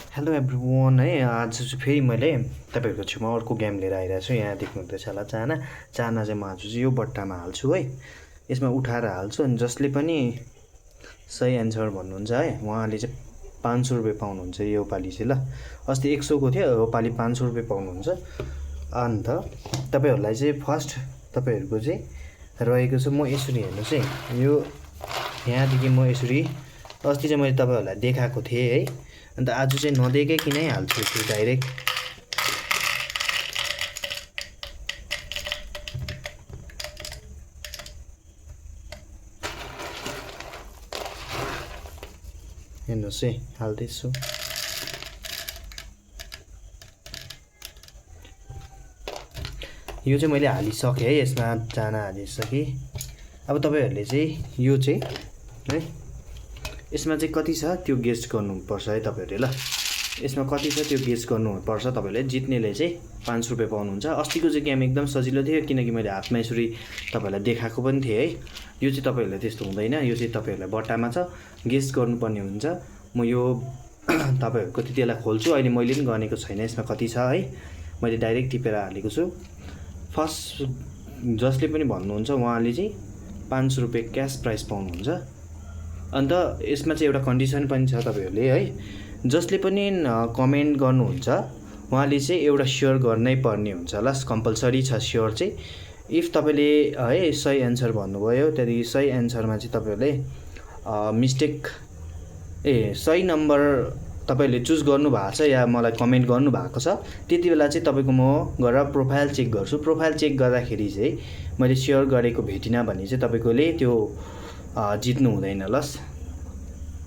Hello everyone है। आज चाहिँ फेरि मैले तपाईँहरूको छेउमा अर्को गेम लिएर आइरहेको छु। यहाँ देख्नुहुँदैछ होला चाना। चाना चाहिँ म आज चाहिँ यो बट्टामा हाल्छु है, यसमा उठाएर हाल्छु। अनि जसले पनि सही एन्सर भन्नुहुन्छ है उहाँले चाहिँ 500 रुपियाँ पाउनुहुन्छ यो पालि चाहिँ। ल, अस्ति 100को थियो, यो पालि 500 रुपियाँ पाउनुहुन्छ। अन्त तपाईँहरूलाई चाहिँ फर्स्ट तपाईँहरूको चाहिँ रहेको छ, म यसरी हेर्नुहोस् है, यो यहाँदेखि म यसरी अस्ति चाहिँ मैले तपाईँहरूलाई देखाएको थिएँ है। अन्त आज चाहिँ नदेखाइकनै हाल्छु त्यो डाइरेक्ट। हेर्नुहोस् है, हाल्दैछु। यो चाहिँ मैले हालिसकेँ है, यसमा चाना हालिसकेँ। अब तपाईँहरूले चाहिँ यो चाहिँ है, यसमा चाहिँ कति छ त्यो गेस गर्नुपर्छ है तपाईँहरूले। ल, यसमा कति छ त्यो गेस गर्नुपर्छ तपाईँहरूले। जित्नेले चाहिँ 500 रुपियाँ पाउनुहुन्छ। अस्तिको चाहिँ गेम एकदम सजिलो थियो, किनकि मैले हातमा यसरी तपाईँहरूलाई देखाएको पनि थिएँ है। यो चाहिँ तपाईँहरूलाई त्यस्तो हुँदैन, यो चाहिँ तपाईँहरूलाई बट्टामा छ, गेस गर्नुपर्ने हुन्छ। म यो तपाईँहरूको त्यति बेला खोल्छु, अहिले मैले पनि गनेको छैन यसमा कति छ है, मैले डाइरेक्ट टिपेर हालेको छु। फर्स्ट जसले पनि भन्नुहुन्छ उहाँले चाहिँ 500 रुपियाँ क्यास प्राइज पाउनुहुन्छ। अन्त यसमा चाहिँ एउटा कन्डिसन पनि छ तपाईँहरूले है, जसले पनि कमेन्ट गर्नुहुन्छ उहाँले चाहिँ एउटा सेयर गर्नै पर्ने हुन्छ। ल, कम्पलसरी छ सेयर चाहिँ। इफ तपाईँले है सही एन्सर भन्नुभयो, त्यहाँदेखि सही एन्सरमा चाहिँ तपाईँहरूले मिस्टेक सही नम्बर तपाईँले चुज गर्नुभएको छ या मलाई कमेन्ट गर्नुभएको छ, त्यति बेला चाहिँ तपाईँको म गएर प्रोफाइल चेक गर्छु। प्रोफाइल चेक गर्दाखेरि चाहिँ मैले सेयर गरेको भेटिनँ भने चाहिँ तपाईँकोले त्यो जित्नु हुँदैन। लस्,